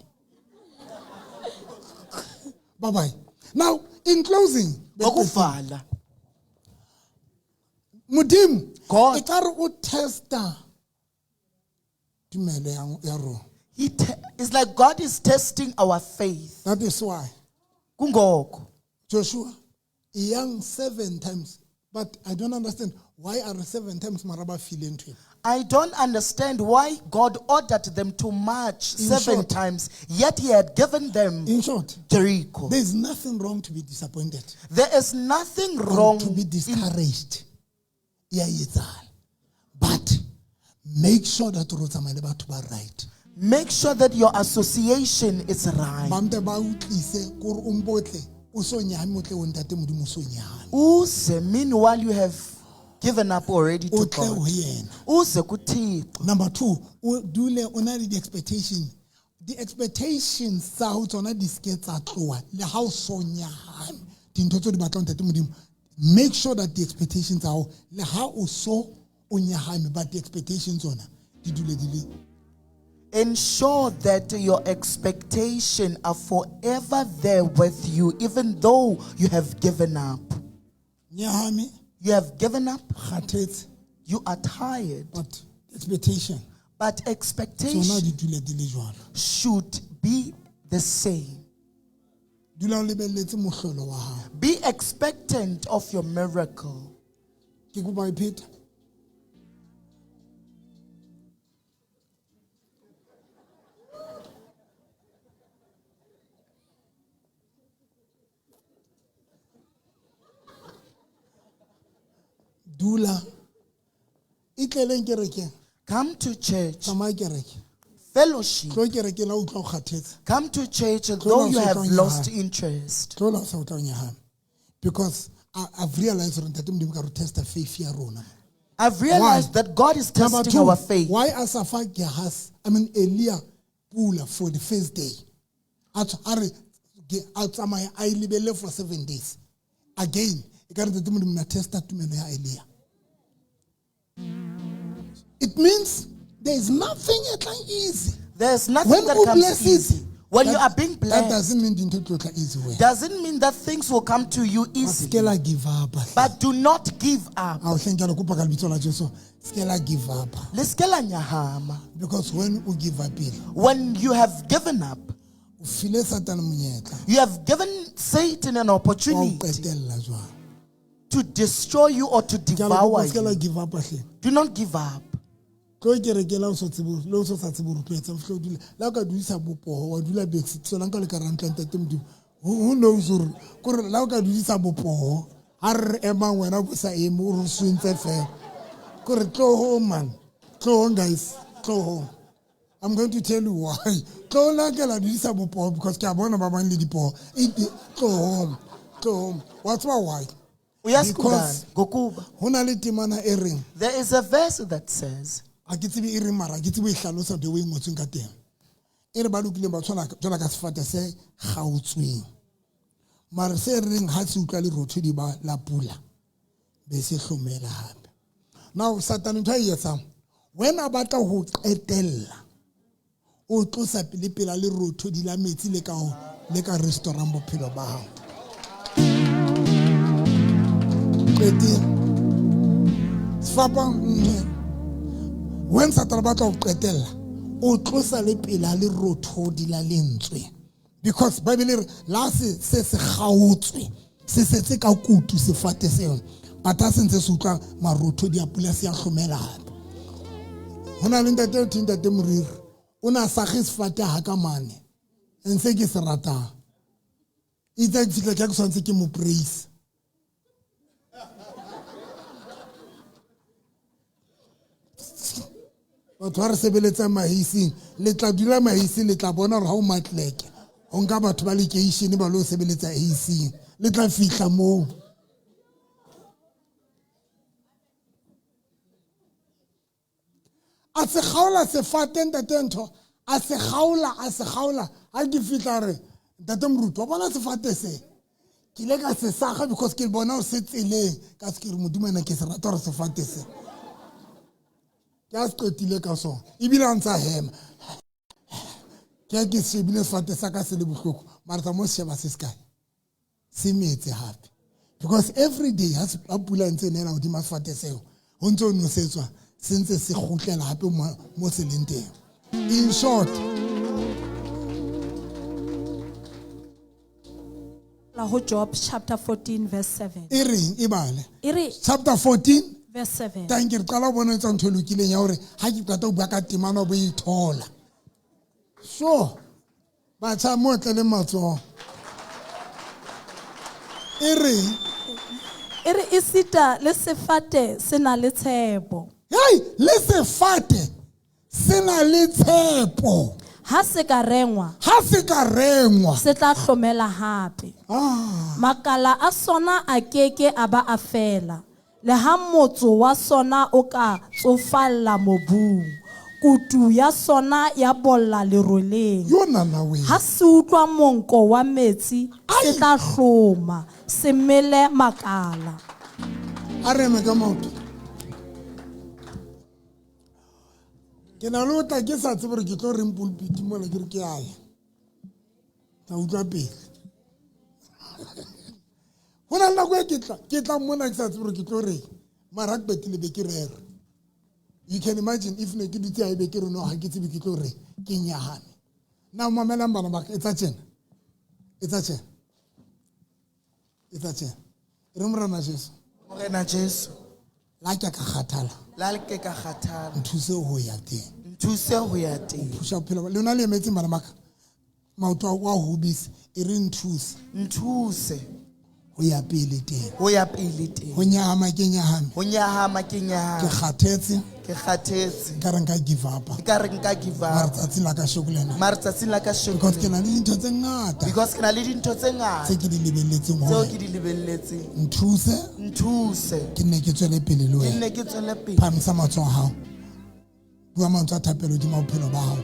Bye bye. Now, in closing, Ngokuvala. Modimo, God. e ka re o testa tumelo ya rona. It's like God is testing our faith. That is why Kungoko. Joshua, young 7 times, but I don't understand why are 7 times maraba feeling to him. I don't understand why God ordered them to march In seven short- times, yet He had given them In short, Jericho. there is nothing wrong to be disappointed. There is nothing Or wrong to be discouraged. E a etsahala. But make sure that o tsamaya le batho ba right. Make sure that your association is right. Ba mpe ba utlwise kore o mpotle o so nyahame o tle o ntate modimo o so nyahame. Uze, meanwhile, you have given up already O to tle ho God. yena. Uze kuThixo. Number 2, o dule o na le di-expectation. Di-expectations tsa hao tsona di ske tsa tloha le ha o so nyahame. Dintho tseo di batlang ntate modimo. Make sure that the expectations tsa hao le ha o so o nyahame but the expectations tsona di dule di le Ensure that your expectation are forever there with you, even though you have given up. nyahame You have given up, kgathetse you are tired, but expectation but tsona expectation di dule di le jwalo. should be the same. Dula o lebelletse mohlolo wa hao. Be expectant of your miracle. Ke kopa e pheta. Dula itleleng kerekeng Come to church, tsamaya kereke fellowship. tlo kerekeng la utlwa o kgathetse Come to church though you have lost Tlola interest. o sa utlwa o nyahame because I've realized gore ntate modimo ka re testa faith ya rona. I've realized Why? that God is Number testing two, our faith. why a sa fa Gehazi, I mean Elia pula for the first day? A tswa- a re a tsamaya a e lebelle for 7 days. Again, e ka re ntate Modimo na testa tumelo ya Elia. It means there is nothing e tlang easy. There's nothing When that o comes bless easy. it, When you are being that blessed, doesn't mean dintho di tlo tla easy wena. doesn't mean that things will come to you Se easily. ke la give up. hle. But do not give up. Ao hle nka le kopa ka lebitso la Jesu, se ke la give up. Le se ke la nyahama. Because when o give up pele, When you have given up, o file Satane monyetla. you have given Satan an Wa o opportunity qetella jwang. to destroy you or to Ke a le devour kopa, se ke la you. give up hle. Do not give up. Tlo kerekeng la o so tsebe le o so sa tsebe hore o tlo etsang, o fihle o dule. Le ha o ka dudisa bopoho, wa dula bese, tsona nka le ka ra ntlo ya ntate Modimo. Who knows hore kore le ha o ka dudisa bopoho, ha re re emang wena o bo sa eme, o re swentse fela. Kore tlohong man, tlohong guys, tlohong. I'm going to tell you why. Tlohong le ha ke la dudisa bopoho because ke a bona ba bang le dipoho. Tlohong, tlohong. Wa tseba why? Uyazi Because- kungani? Ngokuba Ho na le temana e reng There is a verse that says, ha ke tsebe e reng mara ha ke tsebe ho e hlalosa the way e ngotsweng ka teng e re ba lokileng ba tshwana jwalo ka sefate se kgaotsweng mare se reng ha se utlwa lerothodi ba la pula be se hlomela hape now satane ntho a e etsang when a batla ho qetella o tlosa pele pela lerothodi la metsi le ka le ka restaurant bophelo ba hao qetile sefapang when satane batla ho qetella o tlosa le pela lerothodi la lentswe because bible e re la se se se kgaotswe se setse ka kutu sefate seo but ha se ntse se utlwa marothodi a pula se a hlomela hape ho na le ntate o thwe ntate moriri o ne a sakge sefate ha ka mane ntse ke se ratang itse ke fihla ke ha ke tshwanetse ke mo praise batho ba re sebeletsang maheising le tla dula maheising le tla bona gore ga o matleke go nka batho ba lekeišene ba lo sebeletsa heising le tla fihla moo a se kgaola sefate ntate ntho a se kgaola a se kgaola ga ke fihla re ntate moruti wa bona sefate se ke ile ka se saga because ke bona gore se tseleng ka se ke re modimo ena ke se rata gore sefate se ke a se qetile ka sona ebile a ntse a hema ke a ke shebile sefate sa ka se le bohloko mara tsa mo se sheba se se kae se metse hape because every day ha pula e ntse e nela hodima sefate seo ho ntse o nosetswa se ntse se kgutlela hape mo se leng teng in short La ho Job chapter 14 verse 7. e reng e bale E re chapter 14 Verse 7. Tanke re qala ho bona o etsa ntho e lokileng ya hore ha ke qeta ho bua ka temana o bo e thola. So batjha mo tle le matsoho. E reng? E re esita le sefate se na le tshepo. Hei, le sefate se na le tshepo. Ha se ka rengwa. Ha se ka rengwa. Se tla hlomela hape. Ah. Makala a sona a keke a ba a fela. Le ha motso wa sona o ka tsofalla mobung. Kutu ya sona ya bolla leroleng. Yo nana we. Ha se utlwa monko wa metsi, se tla hloma, se mele makala. A re eme ka maoto. Ke na le ho tla ke sa tsebe hore ke tlo reng pulpit mona ke re ke a ya. Tla utlwa pele. Ho na le nako e ke tla mona ke sa tsebe hore ke tlo reng. Mara ha ke qetile be ke rera. You can imagine if ne ke dutse hae be ke re no ha ke tsebe ke tlo reng, ke nyahame. Na mamelang bana ba ka, etsa tjena. Etsa tjena. Etsa tjena. Re Morena Jesu. Morena Jesu. La ke ka kgathala. La ke ka kgathala. Nthuse ho ya teng. Nthuse ho ya teng. Thusa bophelo ba. Lona le emetseng bana ba ka. Maoto a wa hobise, e re nthuse. Nthuse. Ho ya pele teng. Ho ya pele teng. Ho nyahama ke nyahame. Ho nyahama ke nyahame. Ke kgathetse. Ke kgathetse. Nka re nka give up. Nka re nka give up. Mara tsatsing la kasheko lena. Mara tsatsing la kasheko. Because ke na le dintho tse ngata. Because ke na le dintho tse ngata. Tse ke di lebelletseng ho Tseo wena. ke di lebelletseng. Nthuse. Nthuse. Ke nne ke tswele pele le Ke wena. nne ke tswele pele. Phahamisa matsoho a hao. Bua mantswe a thapelo hodima bophelo ba hao.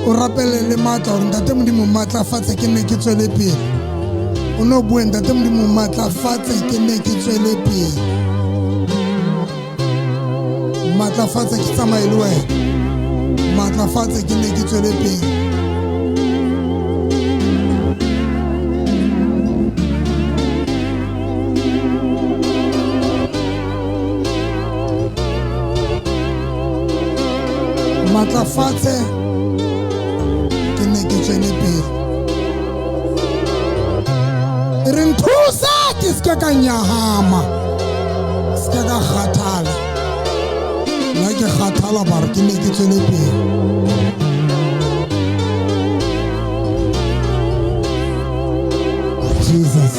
O rapele le matla hore Ntate Modimo matlafatse ke nne ke tswele pele. O no bue Ntate Modimo matlafatse ke nne ke tswele pele. Matlafatse ke tsamaye le wena. Matlafatse ke nne ke tswele pele. Matlafatse ke nne ke tswele pele. E re nthuse ke se ke ka nyahama, se ke ka kgathala. Nna ke kgathala ba re ke nne ke tswele pele. Jesus.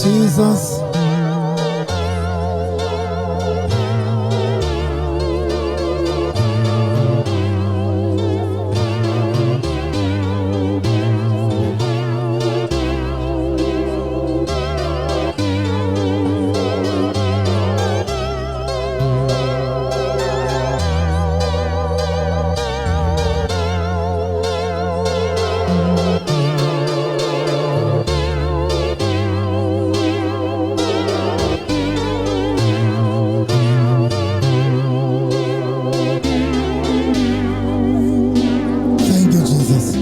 Jesus. Thank you, Jesus.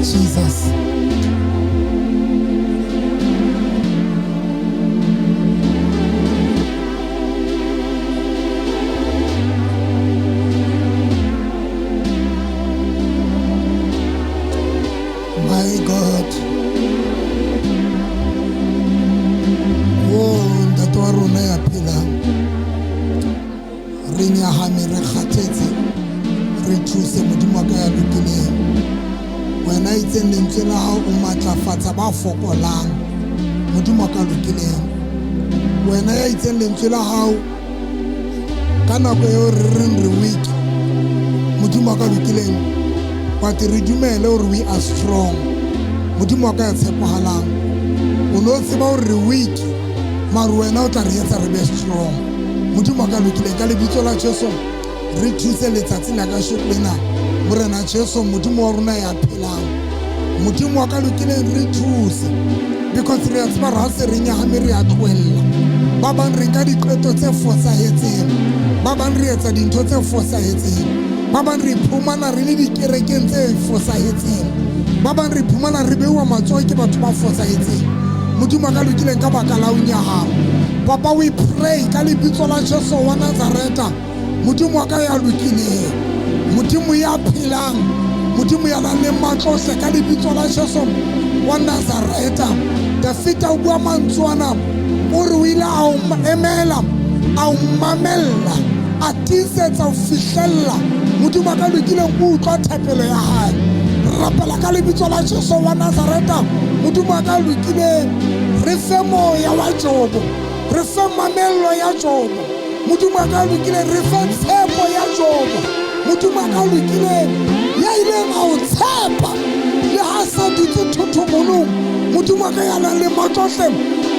Jesus. My God. Oh, ntate wa rona ya phelang. Re nyahame, re kgathetse. Re thuse Modimo wa ka ya lokileng. Wena itseng lentswe la hao o matlafatsa ba fokolang. Modimo wa ka lokileng. Wena ya itseng lentswe la hao ka nako eo re reng re weak. Modimo wa ka lokileng. But re dumele hore we are strong. Modimo wa ka ya tshepahalang, o no tseba hore re weak, mare wena o tla re etsa re be strong. Modimo wa ka lokileng, ka lebitso la Jesu re thuse letsatsi la kasheko lena. Morena Jesu, Modimo wa rona ya phelang, Modimo wa ka lokileng, re thuse, because re a tseba re ha se re nyahame re a tlohella. Ba bang re nka diqeto tse fosahetseng, ba bang re etsa dintho tse fosahetseng, ba bang re iphumana re le dikerekeng tse fosahetseng, ba bang re iphumana re beuwa matsoho ke batho ba fosahetseng. Modimo wa ka lokileng, ka baka la ho nyahama, Papa, we pray ka lebitso la Jesu wa Nazareta. Modimo wa ka ya lokileng, Modimo ya phelang, Modimo ya nang le matlohle, ka lebitso la Jesu wa Nazareta. Dafita o bua mantswe ana, o re o ile a o emela, a o mamella, a tiisetsa ho fihlella. Modimo wa ka lokileng o utlwa thapelo ya hae. Re rapela ka lebitso la Jesu wa Nazareta. Modimo wa ka lokileng, re fe moya wa Jobo, re fe mamello ya Jobo. Modimo wa ka lokileng, re fe tshepo ya Jobo. Modimo wa ka lokileng, ya ileng a o tshepa le ha sa dutse thothobolong. Modimo wa ka ya nang le matlohle,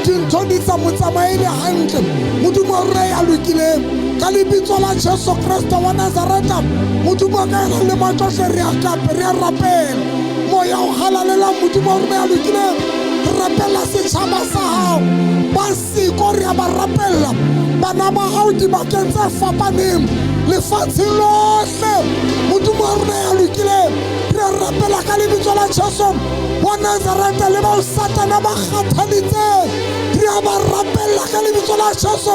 dintho di sa mo tsamaele hantle. Modimo wa rona ya lokileng, ka lebitso la Jesu Kreste wa Nazareta, Modimo wa ka ya nang le matlohle, re a kape, re a rapela. Moya o halalelang, Modimo wa rona ya lokileng, re rapella setjhaba sa hao ba siko, re a ba rapella bana ba hao dibakeng tse fapaneng lefatsheng lohle. Modimo wa rona ya lokileng, re a rapela ka lebitso la Jesu wa Nazareta, le bao Satana ba kgathaditseng, re a ba rapella ka lebitso la Jesu,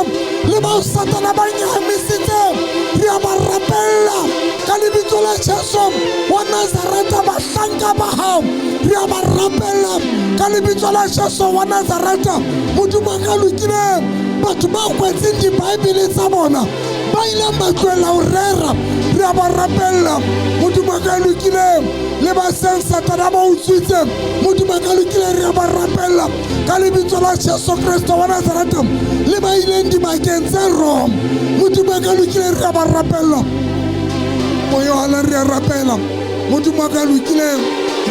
le bao Satana ba nyahamisitseng, re a ba rapella ka lebitso la Jesu wa Nazareta. Bahlanka ba hao re a ba rapella ka lebitso la Jesu wa Nazareta. Modimo wa ka lokileng, batho ba kwetseng dibaebele tsa bona, ba ileng ba tlohela ho rera, re a ba rapella. Modimo wa ka lokileng, le ba seng Satana ba utswitse, Modimo wa ka lokileng, re a ba rapella ka lebitso la Jesu Kreste wa Nazareta, le ba ileng dibakeng tse wrong, Modimo wa ka lokileng, re a ba rapella. Moya wa hala, re a rapela. Modimo wa ka lokileng,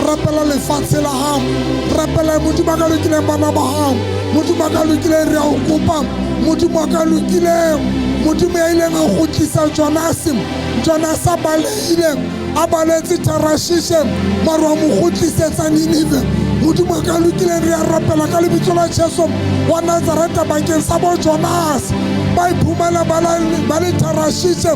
rapela lefatshe la hao, rapela Modimo wa ka lokileng bana ba hao. Modimo wa ka lokileng, re a o kopa. Modimo wa ka lokileng, Modimo ya ileng a kgutlisa Jonase, Jonase a balehile, a baletse Tarashishe, mare wa mo kgutlisetsa Ninive. Modimo wa ka lokileng, re a rapela ka lebitso la Jesu wa Nazareta bakeng sa bo Jonase ba iphumana ba le Tarashishe,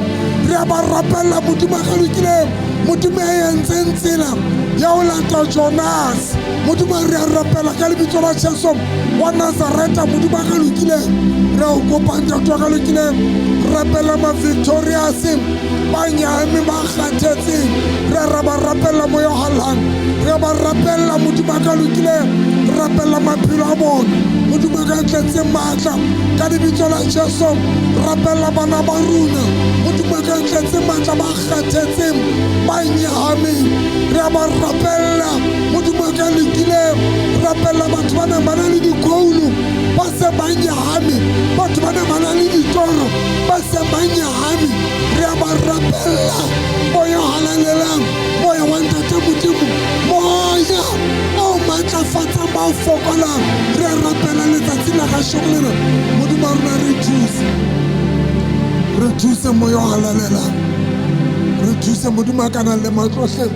re a ba rapella. Modimo wa ka lokileng, Modimo ya entseng tsela ya ho lata Jonase, Modimo re a rapela ka lebitso la Jesu wa Nazareta. Modimo wa ka lokileng, re a o kopa Ntate wa ka lokileng, rapela ma Victorias ba nyahame ba kgathetseng, re a ba rapella moya o hallang, re a ba rapella. Modimo wa ka lokileng, rapella maphelo a bona. Modimo wa ka tletseng matla, ka lebitso la Jesu, rapella bana ba rona. Modimo wa ka tletseng matla, ba kgathetseng, ba nyahameng, re a ba rapella. Modimo wa ka lokileng, rapella batho ba nang ba na le dikoulu, ba se ba nyahame, batho ba nang ba na le ditoro, ba se ba nyahame, re a ba rapella. Moya o halalelang, moya wa Ntate Modimo, moya o matlafatsang ba o fokolang, re a rapela letsatsi la kasheko lena. Modimo wa rona, re thuse, re thuse moya o halalelang, re thuse Modimo a ka nang le matlohle,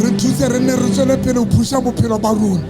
re thuse re nne re tswele pele ho phusha bophelo ba rona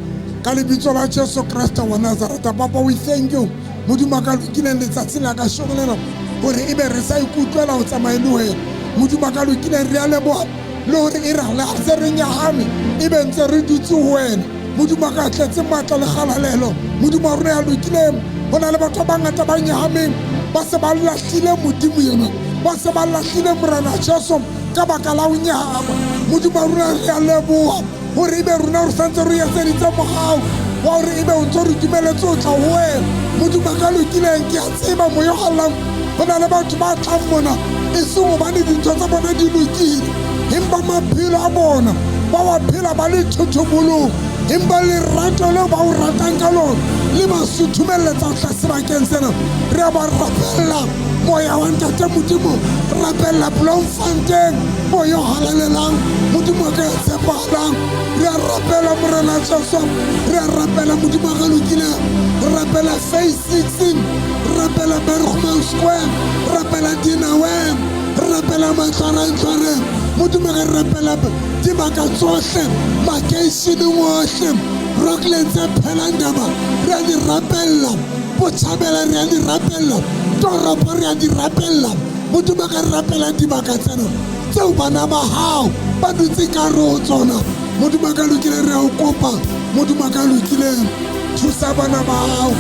ka lebitso la Jesu Kreste wa Nazareta. Papa, we thank you. Modimo wa ka lokileng, letsatsi la kasheko lena hore ebe re sa ikutlwela ho tsamaya le wena. Modimo wa ka lokileng, re a leboha le hore e re le ha se re nyahame, ebe ntse re dutse ho wena. Modimo wa ka tletse matla le kgalalelo. Modimo wa rona ya lokileng, ho na le batho ba bangata ba nyahameng, ba se ba lahlile Modimo yena, ba se ba lahlile Morena Jesu ka baka la ho nyahama. Modimo wa rona, re a leboha hore ebe rona re santse re etseditse mohau wa hore ebe o ntso re dumeletse ho tla ho wena. Modimo wa ka lokileng, ke a tseba moya o hallang, ho na le batho ba tlang mona e seng hobane dintho tsa bona di lokile, empa maphelo a bona ba wa phela ba le thothobolong, empa lerato leo ba o ratang ka lona le ba suthumelletsa ho tla sebakeng sena. Re a ba rapella. Moya wa ntate Modimo, rapella Bloemfontein, moya o halalelang, Modimo wa ka ya tshepahalang. Re a rapela Morena Jesu, re a rapela Modimo wa ka lokileng, re rapela Phase 6, re rapela Bergman Square, re rapela Dinaweng, re rapela Matlwarantlwareng. Modimo ka re rapela dibaka tsohle, makeisheneng ohle, Rocklands e Phelandaba, re a di rapella, Botshabela re a di rapella, toropo re a di rapella. Modimo ka re rapela dibaka tsena tseo bana ba hao ba dutse ka hare ho tsona. Modimo ka lokileng, re a o kopa. Modimo ka lokileng, thusa bana ba hao.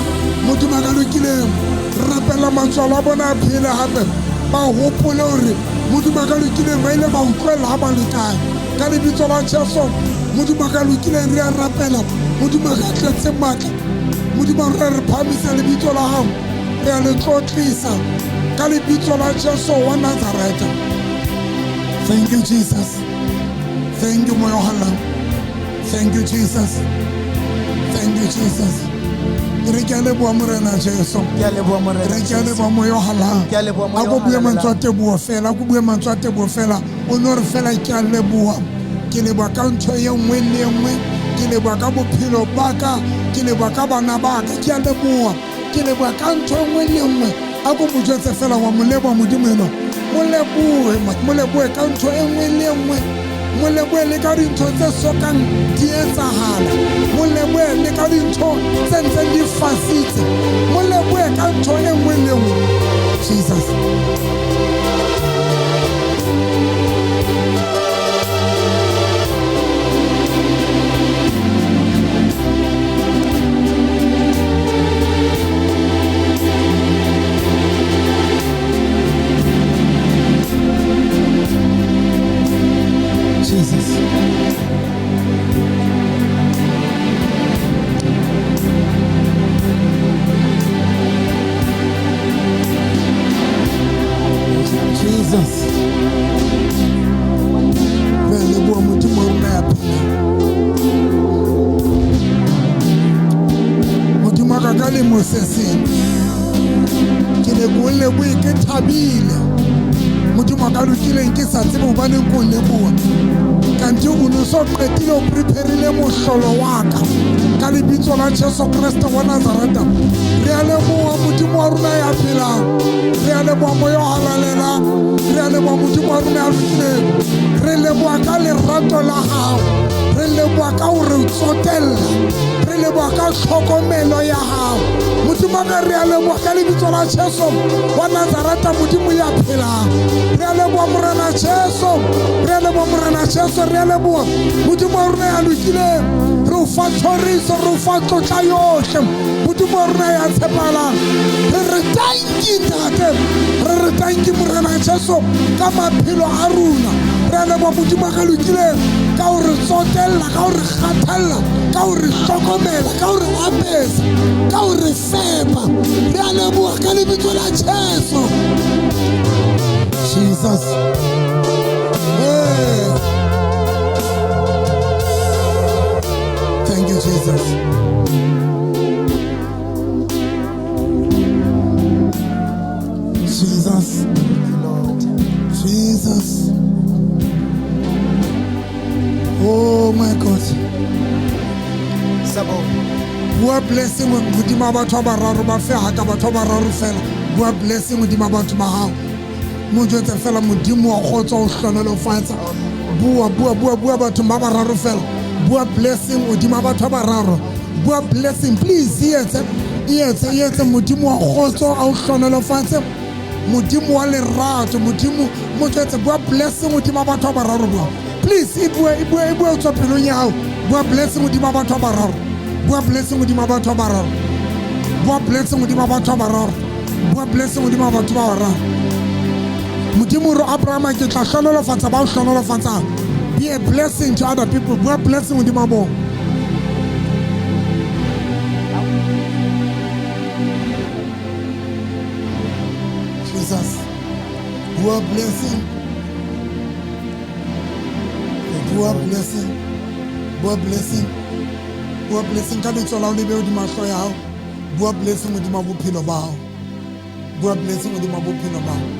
Modimo ka lokileng, rapela matswalo a bona a phele hape, ba hopole hore Modimo ka lokileng ba ile ba utlwella ha ba le kae. Ka lebitso la Jesu, Modimo ka lokileng, re a rapela. Modimo ka tletse matla, Modimo re re phahamisa lebitso la hao, re a le tlotlisa ka lebitso la Jesu wa Nazareta. Thank you, Jesus. Thank you, Moya o halalelang. Thank you, Jesus. Thank you, Jesus. Re ke a leboha Morena Jesu. Ke a leboha Morena Re ke a Jesu. leboha Moya o halalelang. Ke a leboha Moya A o ko bue halalelang. mantswe a teboho fela, a ko bue mantswe a teboho fela. O no re fela ke a leboha. Ke leboha ka ntho e nngwe le e nngwe. Ke leboha ka bophelo ba ka. Ke leboha ka bana ba ka. Ke a leboha. Ke leboha ka ntho e nngwe le e nngwe. A ko mo jwetse fela wa mo leboha Modimo enwa. Mo lebohe, mo lebohe ka ntho e nngwe le e nngwe. Mo lebohe le ka dintho tse sokang di etsahala. Mo lebohe le ka dintho tse ntseng di fasitse. Mo lebohe ka ntho e nngwe le e nngwe. Jesus. Jesus. Jesus. Re a leboha Modimo wa rona ya phelang. Modimo wa ka ka lemo se seng ke ne ke o lebohe ke thabile. Modimo wa ka lokileng ke sa tsebe hobaneng ke o leboha. Kante o no so qetile o preparile mohlolo wa ka. Ka lebitso la Jesu Kreste wa Nazareta. Re a leboha Modimo wa rona ya phelang. Re a leboha Moya o halalelang. Re a leboha Modimo wa rona ya lokileng. Re leboha ka lerato la hao. Re leboha ka ho re tsotella. Re leboha ka tlhokomelo ya hao. Modimo wa ka re a leboha ka lebitso la Jesu wa Nazareta, Modimo ya phelang. Re a leboha Morena Jesu. Re a leboha Morena Jesu. Re a leboha Modimo wa rona ya lokileng. Re o fa thoriso, re o fa tlotla yohle. Modimo wa rona ya tshepahalang. Re re thank you, Ntate. Re re thank you, Morena Jesu, ka maphelo a rona. Re a leboha Modimo wa ka lokileng ka ho re tsotella, ka ho re kgathalla, ka ho re hlokomela, ka ho re apesa, ka ho re fepa. Re a leboha ka lebitso la Jesu. Jesus. Hey. Thank you, Jesus. Jesus. Lord. Jesus. Oh my God. Siyabonga. Bua blessing hodima batho ba bararo ba fe haka batho ba bararo fela. Bua blessing hodima batho ba hao. Mo jwetse fela Modimo wa kgotso o hlonolofatsa. Bua bua bua bua batho ba bararo fela. Bua blessing hodima batho ba bararo. Bua blessing please e etse e etse Modimo wa kgotso a o hlonolofatse. Modimo wa lerato, Modimo mo jwetse bua blessing hodima batho ba bararo bua. Please e bue e bue e bue o tswa pelong ya hao. Bua blessing hodima batho ba bararo. Bua blessing hodima batho ba bararo. Bua blessing hodima batho ba bararo. Bua blessing hodima batho ba bararo. Modimo re Abraham ke tla hlonolofatsa ba o hlonolofatsang. Be a blessing to other people. Bua blessing hodima bona. Jesus. Bua blessing. Bua blessing. Bua blessing. Bua blessing ka letsoho la hao le behe hodima hlooho ya hao. Bua blessing hodima bophelo ba hao. Bua blessing godimo bophelo ba.